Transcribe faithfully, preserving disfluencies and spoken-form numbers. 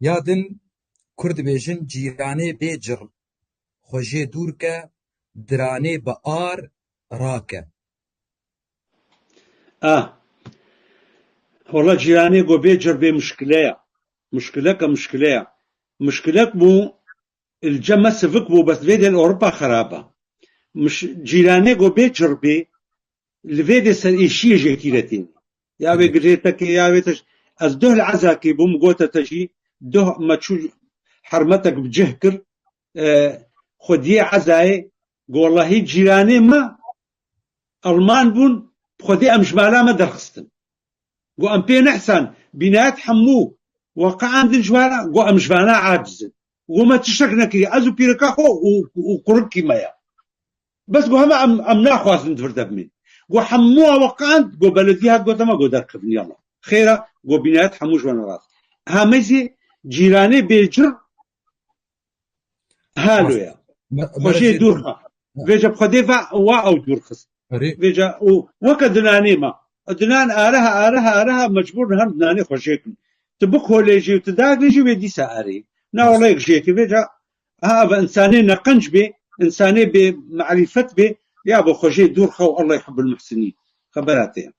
Ya din kur dibêjin cîranê bê cir xwe jê dûr ke, diranê bi ar rake. A. Wala cîranê go bê cir bê muşkile ya. Muşkileke muşkile ya. Muşkilek bû, li cem me sivik bû, bes vê dê li Ewropa xerab e. Miş-, cîranê go bê cir bê, li vê dê ser êşiyê jêkî re tîne. Ya wê girêtekê, ya wê teş-, ez duh li ezakê bûm, gote te jî, duh me çû hermetek bi cih kir, e, xwediyê ezayê, go wellahî cîranê me Alman bûn, xwedê em ji mala me derxistin. Go em pê nehsan, bînayet hemû weqean din ji wana, go em ji vana aciz in. Go me tiştek nekiriye, ez û pîreka xwe û, û kurikî me ya. Bes go hema em, em naxwazin di vir de bimîn. Go hemû a weqean, go beledî hat gote me, go derkevin yala. Xêra, go bînayet hemû ji wana rast. Hemê jî cîranê bê cir halo ya. Xwe jê dûr xa. Vêca bi Xwedê va wa ew dûr xist. Vêca û weke dinanê me. Dinan areha, areha, areha mecbûr in her dinanê xwe jêkin. Tu bikolêjî û tu dagirêjî wê dîsa erê. Na wele yek jêkê. Vêca ha ev insanê neqenc bê, insanê bê merîfet bê, ya bo xwe jê dûr xe û Allah yuhibbul muhsinîn. Xebera te ye.